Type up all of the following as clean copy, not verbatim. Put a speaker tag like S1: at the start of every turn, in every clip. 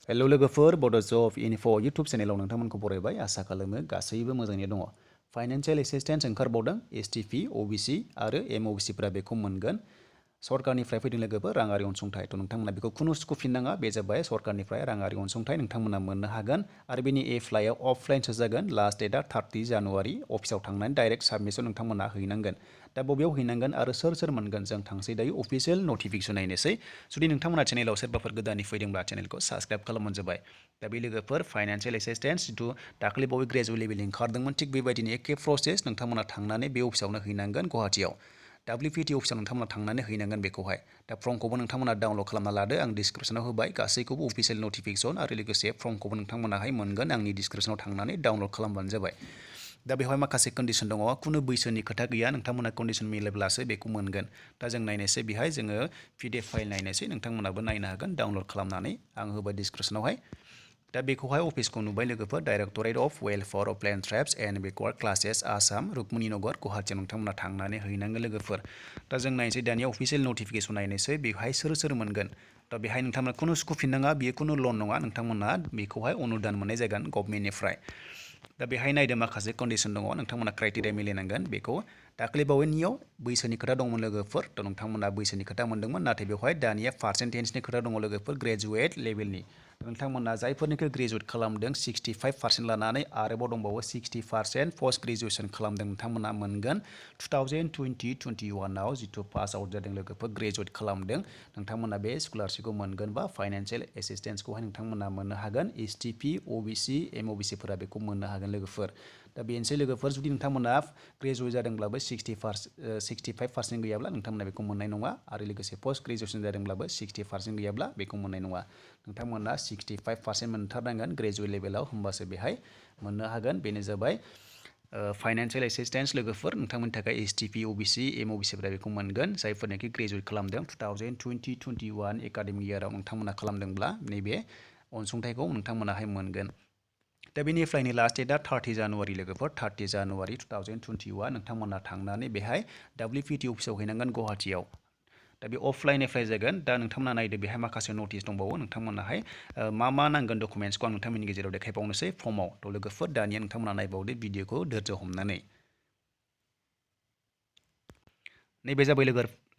S1: Hello लोगोफोर बड' जब info YouTube चेनेलाव नोंथांमोनखौ बरायबाय आसा खालामो गासैबो मोजाङैनो दङ। फाइनान्सियेल एसिस्टेन्स ओंखारबावदों एसटिपि अबिसि आरो एमअबिसिफोरा बेखौ मोनगोन। सरकारनिफ्राय फैदों लोगोफोर राङारि अनसुंथाइ थ' नोंथांमोना बेखौ खुनु सुखुफिननाङा बे जाबाय सरकारनिफ्राय राङारि अनसुंथाइ नोंथांमोना मोननो हागोन आरो बेनि एप्लाइआ अफलाइनसो जागोन लास्ट डेटआ 30 जानुवारि अफिसाव थांनानै डाइरेक्ट साबमिसन नोंथांमोना हैनांगोन। दा बबेयाव हैनांगोन आरो सोर मोनगोन जों थांसै दायो अफिसियेल नटिफिकेसन नायनोसै। जुदि नोंथांमोना चेनेलाव सोरबाफोर गोदानै फैदोंब्ला चेनेलखौ साबस्क्राइब खालामबानो जाबाय। दा बे लोगोफोर फाइनान्सियेल एसिस्टेन्स जिथु दाखालि बावै ग्रेजुवेट लेभेलनि ओंखारदोंमोन थिग बेबायदिनो एखे प्रसेस नोंथांमोना थांनानै बे अफिसावनो हैनांगोन गुवाहाटियाव। WPT अफिसाव नोंथांमोना थांनानै हैनांगोन बेखौहाय। दा फर्मखौबो नोंथांमोना डाउनलड खालामना लादो आं डिसक्रिपसनाव होबाय गासैखौबो अफिसियेल नटिफिकेसन आरो लोगोसे फर्मखौबो नोंथांमोनाहाय मोनगोन आंनि डिसक्रिपसनाव थांनानै डाउनलड खालामबानो जाबाय। दा बेवहाय माखासे कन्डिसन दङ खुनु बैसोनि खोथा गैया नोंथांमोना कन्डिसन मिलायब्लासो बेखौ मोनगोन। दा जों नायनोसै बेहाय जोङो PDF फाइल नायनोसै नोंथांमोनाबो नायनो हागोन डाउनलड खालामनानै आं होबाय डिसक्रिपसनावहाय। दा बेखौहाय अफिसखौ नुबाय लोगोफोर directorate of welfare of plain tribes and backward classes Assam Rukmini Nagar गुवाहाटियाव नोंथांमोना थांनानै हैनांगोन लोगोफोर। दा जों नायनोसै दानिया अफिसियेल नटिफिकेसन नायनोसै बेवहाय सोर मोनगोन। दा बेहाय नोंथांमोना खुनु सुखुफिननाङा बियो खुनु लन नङा नोंथांमोना बेखौहाय अनुदान मोननाय जागोन गभर्नमेन्टनिफ्राय। दा बेहाय नायदो माखासे कन्डिसन दङ नोंथांमोना क्राइटेरिया मिलायनांगोन बेखौ। दाखालि बावैनियाव बैसोनि खोथा दंमोन लोगोफोर थ' नोंथांमोना बैसोनि खोथा मोनदोंमोन नाथाय बेवहाय दानिया पार्सेन्टेजनि खोथा दङ लोगोफोर ग्रेजुवेट लेभेलनि। नोंथांमोना जायफोरनिखौ ग्रेजुवेट खालामदों 65% लानानै आरोबाव दंबावो 60% पस्ट ग्रेजुवेसन खालामदों नोंथांमोना मोनगोन। 2020-21 जिथु पास आउट जादों लोगोफोर ग्रेजुवेट खालामदों नोंथांमोना बे स्कलारशिपखौ मोनगोन बा फाइनान्सियेल एसिस्टेन्सखौहाय नोंथांमोना मोननो हागोन। STP OBC MOBCफोरा बेखौ मोननो हागोन लोगोफोर। दा बेनोसै लोगोफोर जुदि नोंथांमोना ग्रेजुवेट जादोंब्लाबो 65% गैयाब्ला नोंथांमोना बेखौ मोननाय नङा आरो लोगोसे पस्ट ग्रेजुवेसन जादोंब्लाबो 60% गैयाब्ला बेखौ मोननाय नङा। नोंथांमोना 65% मोनथारनांगोन ग्रेजुवेट लेभेलाव होमबासो बेहाय मोननो हागोन। बेनो जाबाय फाइनान्सियेल एसिस्टेन्स लोगोफोर नोंथांमोननि थाखाय STP OBC MOBCफोरा बेखौ मोनगोन जायफोरनाखि ग्रेजुवेट खालामदों 2020-21 एकाडेमिक इयाराव नोंथांमोना खालामदोंब्ला नैबे अनसुंथाइखौ नोंथांमोनाहाय मोनगोन। दा बेनि एप्लाइनि लास्ट डेटआ 30 जानुवारि लोगोफोर 30 जानुवारि 2021 नोंथांमोना थांनानै बेहाय WPT अफिसाव हैनांगोन गुवाहाटियाव। दा बे अफलाइन एप्लाइ जागोन। दा नोंथांमोना नायदो बेहाय माखासे नटिस दंबावो नोंथांमोनाहाय मा नांगोन डकुमेन्टसखौ आं नोंथांमोननि गेजेराव देखायबावनोसै फर्माव। थ' लोगोफोर दानिया नोंथांमोना नायबावदो भिडिअखौ धैर्य हमनानै। नैबे जाबाय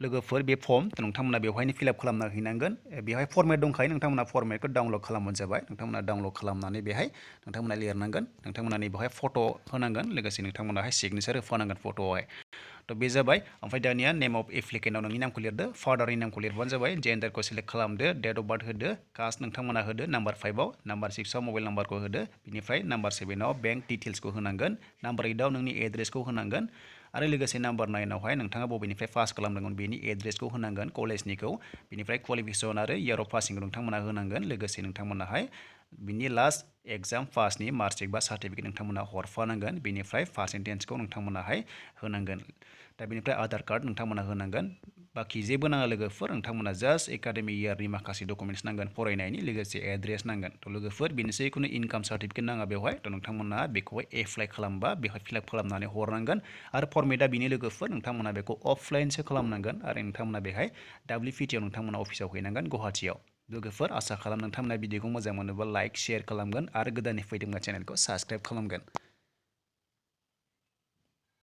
S1: लोगोफोर बे फर्म नोंथांमोना बेवहायनो फिलआप खालामना हैनांगोन। बेवहाय फर्मेट दंखायो नोंथांमोना फर्मेटखौ डाउनलड खालामबानो जाबाय। नोंथांमोना डाउनलड खालामनानै बेहाय नोंथांमोना लिरनांगोन नोंथांमोना बेवहाय फट' होनांगोन लोगोसे नोंथांमोनाहाय सिगनेसार होफानांगोन फट'आवहाय। थ' बे जाबाय ओमफ्राय दानिया नेम अफ एप्लिकेन्टआव नोंनि नामखौ लिरदो फादारनि नामखौ लिरबानो जाबाय जेन्डारखौ सिलेक्ट खालामदो डेट अफ बार्थ होदो कास्ट नोंथांमोना होदो नाम्बार 5आव नाम्बार 6आव मबाइल नाम्बारखौ होदो बिनिफ्राय नाम्बार 7आव बेंक डिटेल्सखौ होनांगोन नाम्बार 8आव नोंनि एड्रेसखौ होनांगोन आरो लोगोसे नाम्बार 9आवहाय नोंथाङा बबेनिफ्राय पास खालामदोंमोन बेनि एड्रेसखौ होनांगोन कलेजनिखौ बिनिफ्राय क्वालिफिकेसन आरो इयार अफ पासिंखौ नोंथांमोना होनांगोन लोगोसे नोंथांमोनाहाय बिनि लास्ट एग्जाम पासनि मार्कशिट बा सार्टिफिकेट नोंथांमोना हरफानांगोन बिनिफ्राय पार्सेन्टेजखौ नोंथांमोनाहाय होनांगोन। दा बेनिफ्राय आधार कार्ड नोंथांमोना होनांगोन बाखि जेबो नाङा लोगोफोर नोंथांमोना जास्ट एकाडेमिक इयारनि माखासे डकुमेन्टस नांगोन फरायनायनि लोगोसे एड्रेस नांगोन। थ' लोगोफोर बेनोसै खुनु इनकाम सार्टिफिकेट नाङा बेवहाय थ' नोंथांमोना बेखौहाय एप्लाइ खालामबा बेवहाय फिलआप खालामनानै हरनांगोन आरो फर्मेटआ बेनि लोगोफोर नोंथांमोना बेखौ अफलाइनसो खालामनांगोन आरो नोंथांमोना बेहाय WPTआव नोंथांमोना अफिसाव हैनांगोन गुवाहाटियाव। लोगोफोर आसा खालाम नोंथांमोना भिडिअखौ मोजां मोनोबा लाइक शेयार खालामगोन आरो गोदानै फैदोंब्ला चेनेलखौ साबस्क्राइब खालामगोन।